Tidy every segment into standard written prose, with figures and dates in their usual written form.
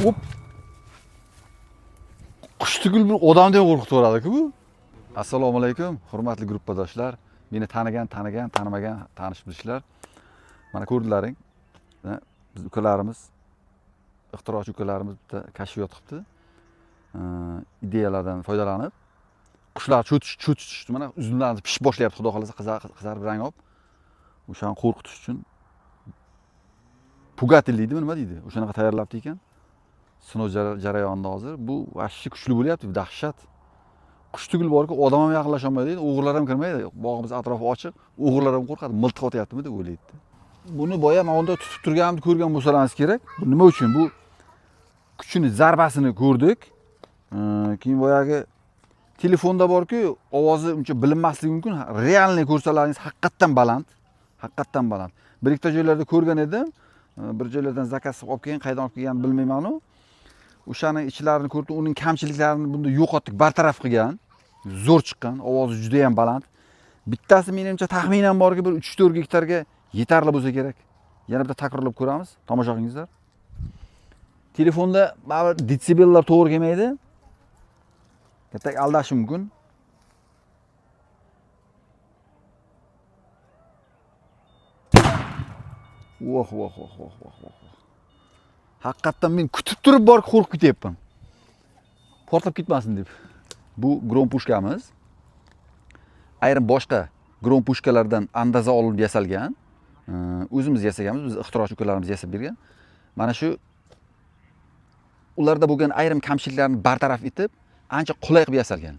Hop. Qush tugul bir odamni ham qo'rqitib yuboradi-ku bu. Assalomu alaykum, hurmatli gruppadoshlar. Meni tanigan, tanigan, tanimagan tanish bilishlar. Mana ko'rdilaring. Biz ukalarimiz, ixtirochi ukalarimiz bitta kashfiyot qilibdi. Ideyalardan foydalanib qushlar cho'chitishdi. Mana uzumlarni pishib boshlayapti, xudo xolasa qizarib rang olib. O'shani qo'rqitish uchun pugatil deydimi, nima deydi? O'shanaqa tayyorlabdi ekan. Sinov jarayonida hozir bu vahshiy kuchli bo'lyapti, dahshat. Qush tugul borku, odam ham yaqinlasha olmaydi, o'g'rilar ham kirmaydi. Bog'imiz atrofi ochiq, o'g'rilar ham qo'rqadi, miltiq otyaptimi deb o'ylaydi. Buni boya mana unda tutib turganimni ko'rgan bo'lsalaringiz kerak. Bu nima uchun? Bu kuchini, zarbasini ko'rdik. Keyin boyagi telefonda borku, ovozi uncha bilinmasligi mumkin. Realniy ko'rsalaringiz haqiqatdan baland. Haqiqatdan baland. Bir ikkita joylarda ko'rgan edim. Bir joylardan zakaz qilib olib kelgan, qayerdan olib kelganini bilmayman-u. O'shani ichlarini ko'rib, uning kamchiliklarini bunda yo'qotdik, bartaraf qilgan. Zo'r chiqqan, ovozi juda ham baland. Bittasi menimcha taxminan borki bir 3-4 gektarga yetarli bo'lsa kerak. Yana bitta takrorlab ko'ramiz, tomosha qilingizlar. Telefonda baribir detsibellar to'g'ri kelmaydi. Katta aldashi mumkin. Voh, voh, voh, voh, voh, voh. Haqiqatdan men kutib turib borib qo'rqib ketyapman. Portlab ketmasin deb. Bu grom pushkamiz. Ayrim boshqa grom pushkalardan andaza olinib yasalgan. O'zimiz yasaganmiz, biz ixtirochi ukalarimiz yasab bergan. Mana shu ularda bo'lgan ayrim kamchiliklarni bartaraf etib, ancha qulay qilib yasalgan.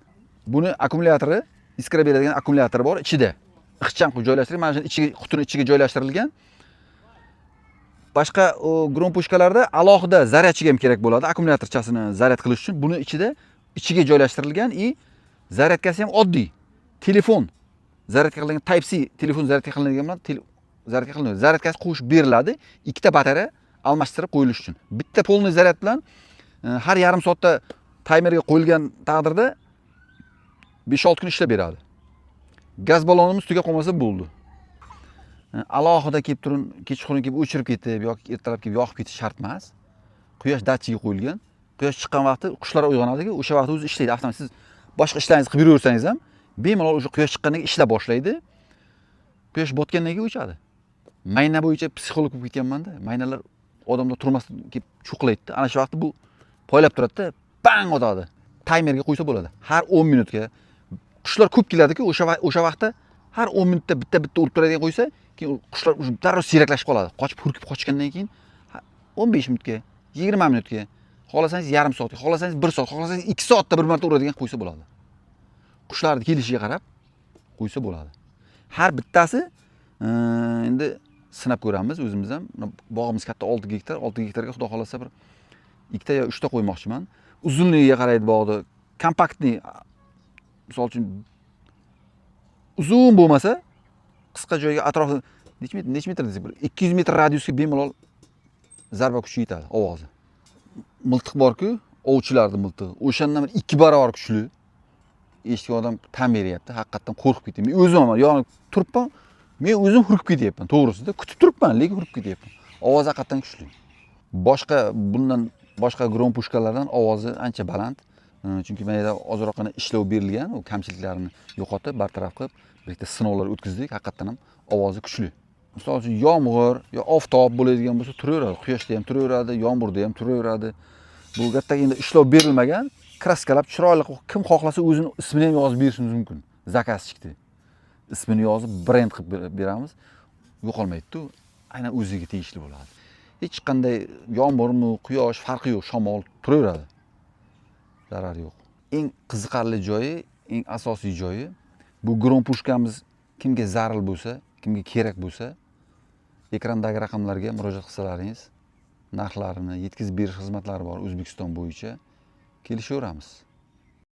Buni akkumulyatori, iskra beradigan akkumulyatori bor ichida. Ixcham qilib joylashtirilgan, mana shuni ichiga, qutini ichiga joylashtirilgan. Boshqa grom pushkalarda alohida zaryadchiga ham kerak bo'ladi, akkumulyatorchasini zaryad qilish uchun. Buni ichida ichiga joylashtirilgan i zaryadkasi ham oddiy. Telefon zaryadka qilingan Type C telefon zaryadka qilinadigan bilan zaryadka qilinadi. Zaryadkasi qo'shib beriladi, ikkita batareya almashtirib qo'yilishi uchun. Bitta polniy zaryad bilan har yarim soatda taymerga qo'yilgan taqdirda 5-6 kun ishlab beradi. Gaz ballonimiz tugab qolmasa bo'ldi. Alohida kelib turun, kechqurun kelib o'chirib ketib yoki ertalab kelib yoqib ketish shart emas. Quyosh datchiga qo'yilgan. Quyosh chiqqan vaqti qushlar uyg'onadi-ku, o'sha vaqtda o'zi ishlaydi. Avtomatik siz boshqa ishlaringizni qilib yuraversangiz ham bemalol o'sha quyosh chiqqandan keyin ishlab boshlaydi. Quyosh botgandan keyin o'chadi. Mayna bo'yicha psixolog bo'lib ketganman-da. Maynalar odamlar turmasdan kelib cho'qilaydi-da. Ana shu vaqtda bu poylab turadi-da, bang otadi. Taymerga qo'ysa bo'ladi. Har 10 minutga. Qushlar ko'p keladi-ku, o'sha vaqtda har 10 minutda bitta-bitta urib turadigan qo'ysa, keyin qushlar уже darrov siyraklashib qoladi. Qochib, hurkib qochgandan keyin 15 minutga, 20 minutga, xohlasangiz yarim soatga, xohlasangiz 1 soat, xohlasangiz 2 soatda bir marta uradigan qo'ysa bo'ladi. Qushlarning kelishiga qarab qo'ysa bo'ladi. Har bittasi, endi sinab ko'ramiz o'zimiz ham. Mana bog'imiz katta 6 gektar, 6 gektarga xudo xolasa bir 2ta yo 3ta qo'ymoqchiman. Uzunligiga qaraydi bog'ni, kompaktniy, misol uchun uzun bo'lmasa qisqa joyga atrofi necha metr, necha metr desak, bir 200 metr radiusga bemalol zarba kuchi yetadi ovozi. Miltiq bor-ku, ovchilarning miltig'i. O'shandan bir 2 barobar kuchli. Eshitgan odam tan beryapti, haqiqatdan qo'rqib ketdim. Men o'zim ham yonib turibman, men o'zim hurkib ketyapman, to'g'risida kutib turibman, lekin hurkib ketyapman. Ovoz haqiqatdan kuchli. Boshqa bundan boshqa grom pushkalardan ovozi ancha baland. Chunki mana yerda ozroqgina ishlov berilgan, u kamchiliklarni yo'qotib, bartaraf qilib, birikta sinovlar o'tkazdik, haqiqatdan ham ovozi kuchli. Misol uchun yomg'ir yo oftob bo'ladigan bo'lsa turaveradi, quyoshda ham turaveradi, yomg'irda ham turaveradi. Bu katta endi ishlov berilmagan, kraskalab chiroyli qilib, kim xohlasa o'zini ismini ham yozib berishimiz mumkin. Zakazchikni ismini yozib brend qilib beramiz. Yo'qolmaydi-ku, aynan o'ziga tegishli bo'ladi. Hech qanday yomg'irmi, quyosh farqi yo'q, shamol turaveradi. Zarari yo'q. Eng qiziqarli joyi, eng asosiy joyi bu grom pushkamiz kimga zarur bo'lsa, kimga kerak bo'lsa, ekrandagi raqamlarga murojaat qilsalaringiz, narxlarini yetkazib berish xizmatlari bor O'zbekiston bo'yicha. Kelishaveramiz.